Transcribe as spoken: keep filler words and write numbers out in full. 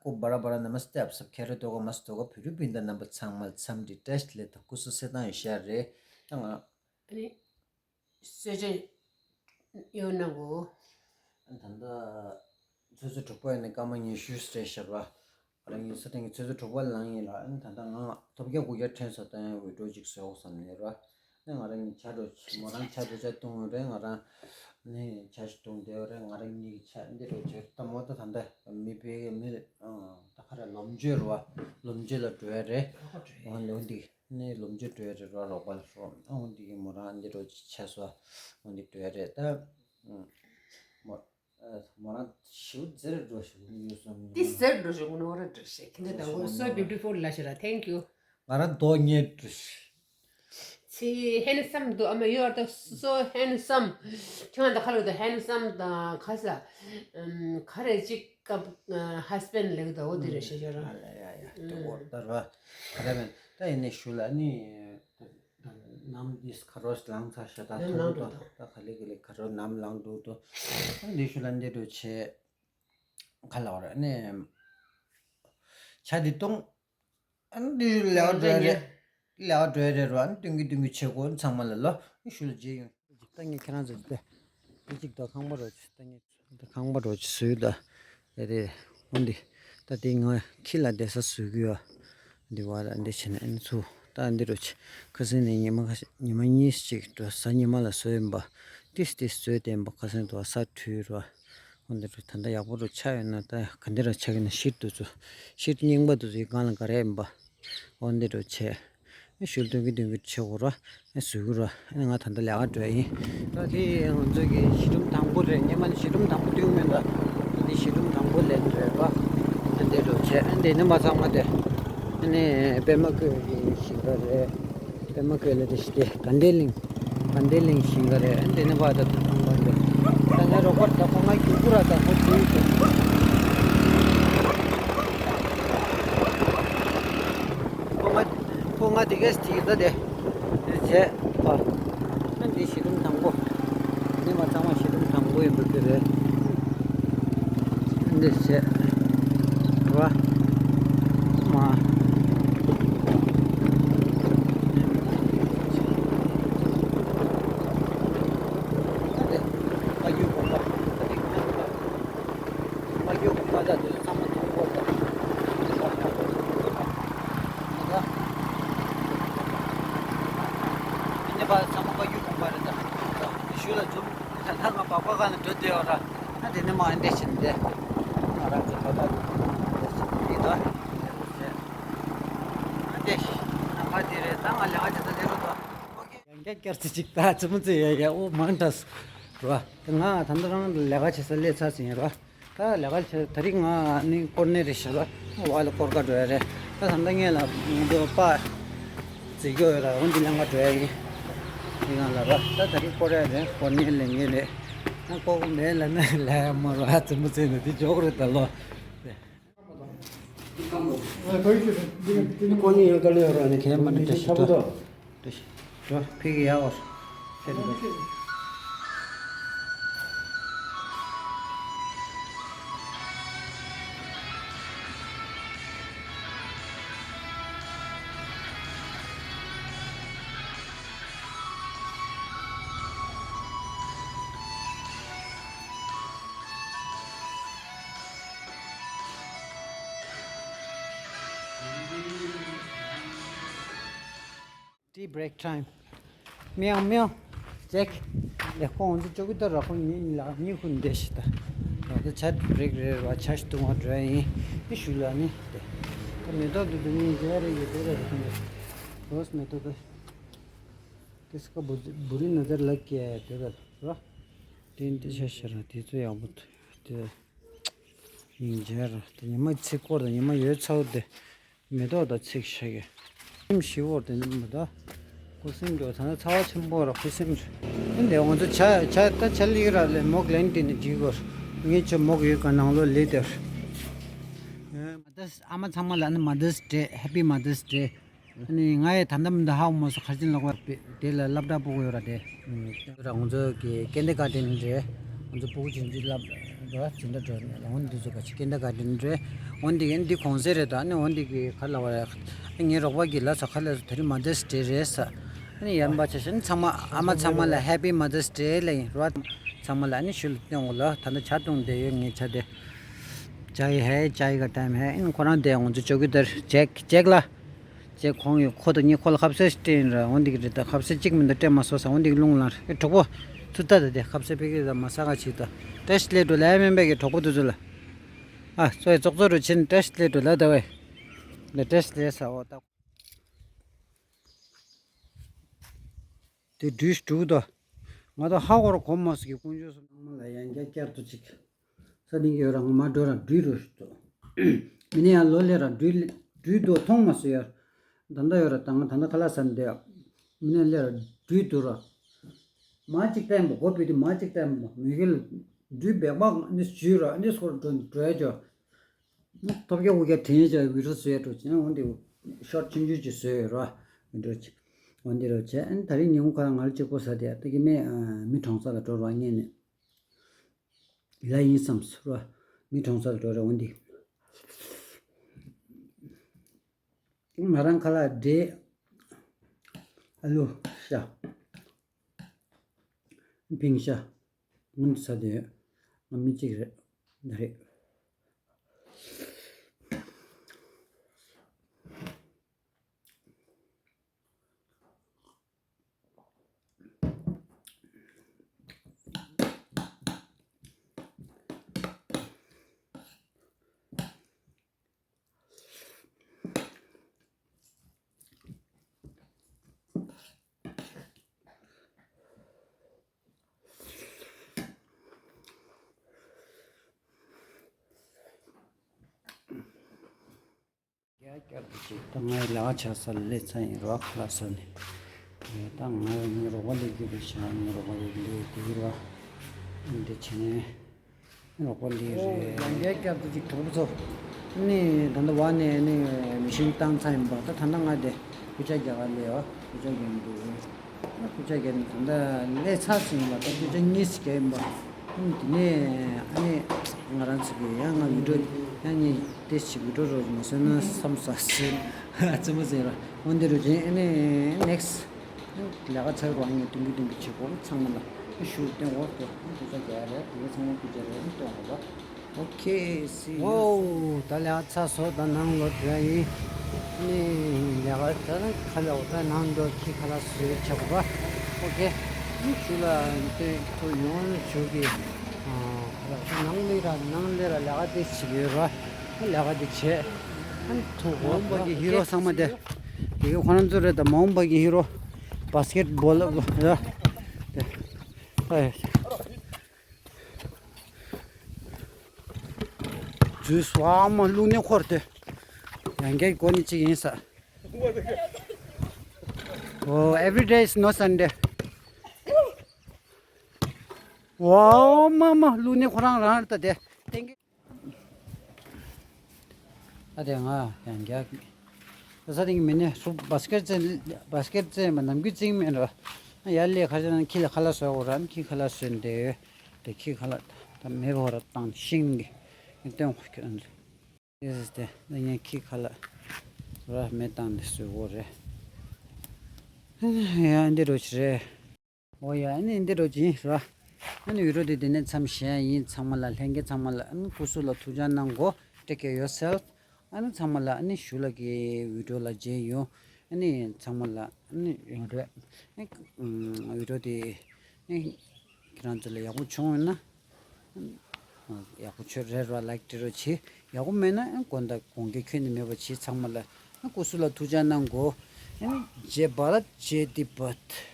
को बड़ा बड़ा नमस्ते आप सब खैर तो होगा मस्त होगा फिर भी बिंदा नंबर छांग मल छम डी टेस्ट ले तो कुछ से ता इशार रे। ད་ང་ཨ་ནི་གསོལ་ཇ་ཡོད་ན་གོ། ད་ལྟ་ཆུ་ཚོད་དྲུག་པ་ཡིན་ན་སྐར་མ་ཉི་ཤུ་རེད་ཤག་ར། ང་རང་གི་ས་སྟེང་གི་ཆུ་ཚོད་དྲུག་པ་ལངས་ཡིན་ལ། ཨ་ནི་ད་ལྟ་ང་ཐོབ་རྒྱག་དགུ་རྒྱག་ཕྲན་ཚོ་དང་བི་ཌིའོ་ཅིག་བཟོ་དགོས་བསམ་ནས་ར། ཨ་ནི་ང་རང་གི་ཇ་འདྲ་བོ་ཅིག་མོ་རང་ཇ་འདྲ་བོ་ཅིག་བཏུང་ཡོད་རེད། ང་རང་ནི་ཇ་ཞིག་བཏུང་བསྡད་ཡོད་རེད། ང་རང་གཉིས་ཀྱི་ཇ་འདི་འདྲ་བོ་ཅིག་ད་མོ་ད་ད་ལྟ་མི་བོད་ཀྱི་མི་ད་ག་རེ་ལོ་མཆོད་རེད་བ། ལོ་མཆོད་ལ་འགྲོ་ཡ་རེད། འོ་འདི་ནི་ལོ་མཆོད་འགྲོ་ཡ་རེད་ར། རོགས་པ་ལ་རོགས་ཨ་འོ་འདི་གི་མོ་རང་འདི་འདྲ་བོ་ཅིག་ཆ་སོ་འོ་འདི་འགྲོ་ཡ་རེད་ད། མོ་ཨ་མོ་རང་ཞེ་པོ་མཛེས་ར་འགྲོ་ཞེ་པོ་ཡོད་སོང་། འདི་ཟེར་འགྲོ་ཞེ་པོ་ནོར་ར་འགྲོ་ཞེ་ཁྱེད་འདི་དང་པོ་so beautiful ལ་ཞེ་ར། Thank you། ང་རང་རྡོ་ཉེ་འགྲོ་ཞེ། ཚེ་handsome འདུག་ཨ་མ་you are the so handsome། ཁྱེད་ང་ད་ཁ་ལོ་ད་handsome དང་ཁ་ས་ཨམ་ག་རེ་ཅིག་སྐབས་husband ལེགས་ད་འོ་དེ་རེ་ཞེ་ཞེ་ར། ཨ་ལ་ཡ་ཡ་དེ་འོ་ད་ར་ག་རེ་མེད་ད་ཡིན་ནི་ཞུ་ལ་ནི། ནམ་དེས་ཁ་རོ་ལངས་ཚར་ཤག་ད་ཐུག་ད་ད་ག་ལེ་ག་ལེ་ཁ་རོ་ནམ་ལངས་འདུག་ཏོ། ཨ་འདི་ཤུ་ལ་འདི་འགྲོ་བྱེད། ག་ལ་བ་ར་ནས་ཇ་འདི་བཏུང་། ཨ་འདི་ལས་ཀ་འགྲོ་ཡ་རེད། ལས་ཀ་འགྲོ་ཡ་རེད་ར། ཨ་ནི་སྟོན་གི་སྟོན་གི་བྱེད་དགོས་ཚང་མ་ལ་ལོ། ཨ་ཤུ་ལ་རྗེས་ཡོང་། ད་ངས་ཁྱེད་རང་ཚོ་དེ་ཅིག་ད་ཁང་པ་རོ་ཅིག་ད་ངས། ད་ཁང་པ་འགྲོ་ཅི་བཟོས་ད། དེ་རེད། འོ་འདི། ད་དེ་ང་ཁྱི་ལ་བསྡད་ས་བཟོས་ཀྱི་ཡོད། འདི་བ་ལ་འདི་བྱས་ན་ཨ་ནི་ཚུ། ད་འདི་འགྲོ་ཅི། ཁ་སང་ནས་ཉི་མ་ཁ་ཤས་ཉི་མ་གཉིས་ཅིག་འགྲོ་གཟའ་ཉི་མ་ལ་བཟོས་ཡིན་པ། ཏིས་ཏིས་བཟོས་བསྡད་ཡིན་པ་ཁ་སང་དུ་བ་ས་འཐུས་རོ། འོ་འདི་འགྲོ་ད་ལྟ་ཡག་པོ་འགྲོ་ཆགས་ཡོད་ན་ད་ག་འདི་ར་ཆགས་ཀྱི་ན་ཤིར་དུ་ཚུ། ཤིར་རྙིང་པ་དུ་ཚུ་ཡི་སྒང་ལ་ག་རེ་ཡིན་པ། འོ་འདི་འགྲོ་བྱས། ཞུ་སྟོན་གི་སྟོན་གི་ཆེ་བོ་ར། བཟོས་གི་ར། ང་ད་ལྟ་ལས་ཀ་འགྲོ་ཡིན། ད་དེ་ང་ཚོ་གི་གཞི་རིམ་དང་པོ་རེད། སྔོན་མ་ནི་གཞི་རིམ་དང་པོ་སྟོན་མེད་ད། ད་དེ་གཞི་རིམ་དང་པོ་ལས་འགྲོ་ཡ་ར། འདི་འགྲོ་བྱས་འདི་ནི་མ་ཚང་མ་དེ། ཨ་ནི་པད་མ་བཀོད་ཀྱི་ཞིང་ཁ་རེད། པད་མ་བཀོད་ལ་དེ་ཞི་དེ་དགའ་ལྡན་གླིང་། དགའ་ལྡན་གླིང་ཞིང་ཁ་རེད། འདི་ནི་བ་ད་དུ་ཚང་མ་རེད། ད་ང་རོགས་པར་ད་ཁོ་ང་རྒྱུག་པོ་ར་ད་ཁོ་དུས་ཁོ་ང་ཁོ་ང་དེ་གས་དེ་ད་དེ། དེ་བྱས་པ། ཨ་འདི་གཞི་རིམ་དང་པོ། འདི་མ་ཚང་མ་གཞི་རིམ་དང་པོ་ཡིན་པ་དེ་རེད། འདི་བྱས་པ། མ། ཨ་འདི་ཨ་ཡུ་གོ་པ། ཨ་འདི་ཨ་ཡུ་གོ་པ། ཨ་ཡུ་གོ་པ་ད་དེ་ཚང་མ་དང་པོ་ད། ཨ་ད། ཨ་ནི་པ་ཚང་མ་ཨ་ཡུ་གོ་པ་རེད་ད། ཤུ་ལ་འཛུམ། ད་ང་པགས་པ་ག་ལ་འགྲོ་བསྡད་ཡོད་ར། ཨ་དེ་ནི་མ་ཨ་འདྲས་ཕྱིན་ཏེ། ང་རང་ཚོ་ད་ལྟ་འདི་ད། ཨ་འདྲས། ཨ་མ་དེ་རེད་ད། ང་ལས་ཀ་བྱེད་ས་དེ་རུ་ད། ཡང་བསྐྱར་བསྐྱར་ཚེ་གཅིག་ད་ཙི་མོ་ཙི་ཡ་ཡ་ཨོ་མང་དྲགས། ར། ང་ད་ལྟ་རང་ལས་ཀ་བྱེད་ས་སླེབས་ཚར་ཟིན་ཡ་ར། ད་ལས་ཀ་བྱེད་ད་རིང་ང་ནི་སྐོར་གནས་རེད་ཤག་ར། བ་ལ་སྐོར་ག་འགྲོ་ཡ་རེད། ད་ད་ལྟ་ངས་ལ་ང་ཚོ་པ་བརྩི་གི་ཡོད་ར། འོ་འདི་ལ་ང་འགྲོ་ཡ་ཡིན། འདི་ང་ལ་ར་ད་ད་རིང་སྐོར་ཡ་རེད། སྐོར་གནས་ལས་ངན་རེད། ང་སྐོར་གི་མེད་ལ་ན་ལས་ཡ་མ་ར་ཙི་མོ་ཙི་ནི་འདི་འཇོག་རེད་ད་ལོ། ཁོ་གཉིས་ཡང་དཀའ་ལས་ཡོད་ར་ནི་ཁྱེད་མ་ནི་བཀྲ་ཤིས་ཏོ། བཀྲ་ཤིས་ཏོ་ཕི་གི་ཡ་བར་ཁྱེད་རེ། Tea break time. མིའང་མིའང་། ཅེག་ལེ་ཁོང་ཚོ་ཅོ་ཀི་ཏོ་ར་ཁོང་གཉིས་ལ་གཉིས་ཁུ་འདེ་ཤི་ད། ད་ཆ་བྲེག་རེད་བ། ཆ་ཞིག་བཏུང་བ་འགྲོ་ཡིན། ཨི་ཤུ་ལ་ནི་དེ། ད་མེ་ཏོག་དུ་དུ་ནི་རེ་རེ་ཡོད་དེ་རེ་རེ་ཁོང་གི་རོས་མེ་ཏོག་དེ། དེ་སྐ་བུ་རི་ན་ཛར་ལག་ཀྱ་དེ་ར་ར། དེ་འདི་ཤ་ཤ་ར་དེ་ཚོ་ཡག་པོ་དེ། ཡིན་རྒྱ་ར་དེ་ཉི་མ་ཚིག་སྐོར་དང་ཉི་མ་ཡོད་ཚ་བོ་དེ། མེ་ཏོག་དང་ཚིག་ཤ་གི། སེམས་ཤི་བོར་དེ་འདི་མ་ད། ཁུ་སིམ་འགྲོ་ད་ན་ཚ་བ་ཆེན་པོ་ར་ཁུ་སིམ་འགྲོ། ཨེ་འདི་ང་ཚོ་ཆ་ཆ་ད་ཆ་ལི་ར་ལེ་མོག་ལེན་དེ་ནི་ཇི་གོར། ངས་ཆ་མོག་ཡོད་ཀ་ནང་ལོ་ལེ་དེར། མ་དས་ཨ་མ་ཚང་མ་ལ་ནི་མ་དས་ཌེ། ཧེ་པི་མ་དས་ཌེ། ཨ་ནི་ང་ཡི་ད་ལྟ་མི་འདི་ཧ་གོ་མ་སོང་། ཁར་ཅན་ལོག་པ་དེ་ལ་སློབ་གྲྭ་སྤུ་གུ་ཡོད་ར་དེ། ར་ང་ཚོ་གི་ཀེན་ཌར་གྷར་ཌེན་རེད། ང་ཚོ་སྤུ་གུ་ཆུང་ཆུང་སློབ་ རོ་འཛིན་གྲྭ་འགྲོ་ནས་ལ་འོན་འདི་ཚོ་ག་ཅིག་ཀིན་ཌར་གྷར་ཌེན་རེད། འོན་འདི་གིན་འདི་གོང་ཚད་རེད། ད་ནི་འོན་འདི་གི་ག་ལ་བ་རེད། ངའི་རོགས་པ་གི་ལ་ཚ་ཁ་ལ་ཚོ་དེ་རིང་མ་དར་སི་ཌེ་རེད་ས། ཨ་ནི་ཡར་འབའ་ཆ་ཤན་ཚང་མ་ཨ་མ་ཚང་མ་ལ་ཧེ་པི་མ་དར་སི་ཌེ་ལ་ཡིན་རོ། ཚང་མ་ལ་ཨ་ནི་ཞུ་ལ་བསྟན་འོ་ལ་ད་ནི་ཇ་བཏུང་བསྡད་ཡོད། ངའི་ཇ་དེ་ཇ་ཡི་ཧེ་ཇ་ཡི་ག་ཊའིམ་ཧེ། ཨིན་ཁོ་རང་དེ་ང་ཚོ་ཅོ་ཀི་དར་ཇེག་ཇེག་ལ། ཅེ་ཁོང་ཡོད་ཁོ་དང་ངས་ཁོ་ལ་ཁ་ཟས་སྤྲད་ཡིན་ར། འོན་འདི་གི་རེད། ད་ཁ་ཟས་གཅིག་མིན་ད་སྤྲད་མ་སོང་ས། འོན་འདི་གི་རླུང་ལངས་རེད། གྲོགས་པོ་ཚུར་ལྟ་ད་དེ་ཁ་ཟས་ཕ་གི་ད་མ་ཟ་ག་ཅིག་ད་བཀྲ་ཤིས་བདེ་ལེགས་འགྲོ་ལ་ཡ་སྨན་པ་གི་གྲོགས་པོ་དེ་ཚོ་ལ། ཨ་ཚོ་ཡི་ཙོག་ཙོག་རུ་ཕྱིན་བཀྲ་ཤིས་བདེ་ལེགས་འགྲོ་ལ་ད་བས། ལ་བཀྲ་ཤིས་བདེ་ལེགས་ཟ་འོ་ད། དེ་སྦྲུལ་དྲུག་དོ། ང་ད་ཧ་གོ་ར་གོ་མ་སོང་གི་དཀོན་མཆོག་གསུམ་ནང་མ་ལ་ཡང་བསྐྱར་བསྐྱར་དུ་ཅིག་ས་སྟེང་གི་ཡོད་ར། ང་མ་འགྲོ་ར་སྦྲུལ་རུ་ཞུ་དོ། མི་ནི་ཡང་ལོ་ལེ་ར་སྦྲུལ་སྦྲུལ་དུ་མཐོང་མ་སོང་ཡ། ད་ལྟ་ཡོད་ར། ད་ང་ད་ལྟ་ཁ་ལག་ཟ་ནས་བསྡད་ཡ། མི་ནི་ལེ་ར་སྦྲུལ་དུ་ར། མ་ཅིག་བསྟན་པ་གོ་བི་དུ་མ་ཅིག་བསྟན་པ་མི་གི་ལ་སྦྲུལ་བེག་མ་ནི་ཞུས་ར་ནི་སྐོར་འགྲོ་འགྲོ་ཡ་ཇོ། ཐོབ་རྒྱ་དབུ་རྒྱ་དྲན་ཡ་ཇོ་བི་རུ་སུ་ཡ་འགྲོ་ཅན་འོན་ཏེ་ཤོར་ཆུང་ཆུང་ཅིག་བཟོས་ཡོད་ར། བི་རུ་ཅིག་འོན་ཏེ་རོ་བྱས་ཨ་ནི་ད་རིང་ཉིན་གུང་ཁ་ལག་ང་ལ་གཅིག་པོ་ཟ་དེ་ཡ་ད་གི་མེ་མི་གྲོང་ས་ལ་འགྲོ་ར་ངས་ནས། ལ་ཡིན་བསམ་སོ་ར། མི་གྲོང་ཚོར་འགྲོ་རེ་འོང་འདི། ང་རང་ཁ་ལག་འབྲས། ཨ་ལུ་ཤ། ཕིང་ཤ། ངུ་ཚ་དེ་ང་མི་གཅིག་རེད། ད་རེད། ཡ་བསྐྱར་དུ་ཅིག་ད་ངའི་ལས་ཀ་བྱ་ས་ལ་སླེབས་ཚར་ཡིན་རོ། ཁ་ལག་ཟ་ནས། ད་ངའི་རོགས་པ་ལས་རྒྱུ་རེད་ཤག་ངའི་རོགས་པ་ལས་ལས་དེ་རོ། འདི་བྱས་ནས་རོགས་པ་ལས་རེད། ཡང་བསྐྱར་དུ་ཅིག་གྲོགས་པོ་ཚོ། ནི་ད་ལྟ་བ་ནས་ནི་མི་ཤིང་བཏང་ཚར་ཡིན་པ། ད་ད་ལྟ་ང་དེ་སྐུ་ཅག་རྒྱ་གར་སླེབས་ཡོད། སྐུ་ཅག་རྒྱ་མི་འདུག་སྐུ་ཅག་རྒྱ་མི་ད་ལྟ་སླེབས་ཚར་ཟིན་པ། ད་སྐུ་ཅག་གཉིས་སུ་རྒྱ་ཡིན་པ། ཨ་ནི་དེ་ནས་ཨ་ནི་ང་རང་ཚོ་གི་ཡང་ང་བི་ཌིའོ་ཡང་ངས་ཏེ་ཞིག་བི་ཌིའོ་རོ་མ་བཟོས་ན་བསམ་ས་ཟིན་ཙི་མོ་ཟིན་ར། འོན་ཏེ་རུ་ཅན་ཨ་ནི་ནེགསི་ལས་ཀ་ཚར་རོགས་ངས་ཏུང་གི་ཏུང་གི་བྱེད་སྒོ་ཚང་མ་ལ་ཞུ་སྟོན་འོག་ཏུ་ཏུ་ས་རྒྱ་རེད། དེ་ཚང་མ་ཏུ་རྒྱ་རེད་སྟོན་འོག་ལ། ཨོ་ཁེ་སི། ཝའོ། ད་ལས་ཚ་སོ་ད་ནང་ལོ་དྲ་ཡིན། ནི་ལས་ཀ་ད་ནི་ཁ་ལ་འོ་ད་ནང་འགྲོ་ཁྱི་ཁ་ལ་སུ་ཆག་པ། ཨོ་ཁེ། ནི་ཞུ་ལ་ཏེ་ཁོ་ཡོང་ཞུ་གི། ཁ་ལ་ནང་ལས་ར་ནང་ལས་ར་ལས་ཀ་དེ་བྱེད་ཡོད་ར། ལས་ཀ་དེ་བྱེད། ཐུག་མ་འོངས་པ་གི་ཧི་རོ་ཚང་མ་དེ། དེ་གི་ཁོ་རང་ཚོ་རེད། ད་མ་འོངས་པ་གི་ཧི་རོ། བ་སི་ཀེ་ཊི་བོལ་ལ་ར། དེ། ཨེ། ཇུས་བ་མ་བླུགས་ནས་འཁོར་ཏེ། ཡང་བསྐྱར་གོ་ནི་གཅིག་ཡིན་ས། Oh, every day is no Sunday. ཝའོ་མ་མ་བླུགས་ནས་ཁོ་རང་རང་ལྟ་དེ་ཏེང་གི། ཨ་དེ་ང་ཡང་རྒྱག་ས་དེང་མི་ནི་སུ་བ་སི་ཀེ་ཊི་རྩེ་བ་སི་ཀེ་ཊི་རྩེ་མ་ནམ་རྒྱུན་རྩེ་མེད་ར། ཡར་ལས་ཁ་ཤས་ནང་ཁྱི་ལ་ཁ་ལག་བཟོ་འོ་ར། ཁྱི་ཁ་ལག་བཟོས་འདི་ཡོད། དེ་ཁྱི་ཁ་ལག་ད་མེ་བོ་ར་བཏང་ཤིང་གི་སྟོན་འོ་ཁྱོད། དེ་ནས་ཁྱི་ཁ་ལག་ར་མེ་བཏང་འདི་བཟོས་འོ་རེད། ཡང་འདི་རོ་ཆི་རེད། ཨོ་ཡ། ཨ་ནི་འདི་རོ་ཅིན་ར། ཨ་ནི་བི་ཌིའོ་འདི་འདི་ནས་མཚམས་བཞག་ཡིན། ཚང་མ་ལ་ལྷན་རྒྱས་ཚང་མ་ལ་ཨ་ནི་སྐུ་གཟུགས་ལ་ཐུགས་ཅག་གནང་གོ། Take care yourself. ཨ་ནི་ཚང་མ་ལ་ཨ་ནི་ཞུ་ལ་གི་བི་ཌིའོ་ལ་མཇལ་ཡོང་། ཨ་ནི་ཚང་མ་ལ་ཨ་ནི་ཡོང་རེད། ཨ་ནི་བི་ཌིའོ་འདི་ཨ་ནི་ཁྱེད་རང་ཚོ་ལ་ཡག་པོ་བྱུང་ཡོད་ན། ཡག་པོ་ཆོས་རེད་ར། ལའིཀ་ཏི་རོ་བྱེད། ཡག་པོ་མེད་ན་དགོངས་དག་དགོངས་འགལ་ཁྱོན་ནས་མེད་པ་བྱེད། ཚང་མ་ལ་སྐུ་གཟུགས་ལ་ཐུགས་ཅག་གནང་གོ། ཨ་ནི་ཇེ་བྷ་རད་ཇེ་ཏི་བྷད།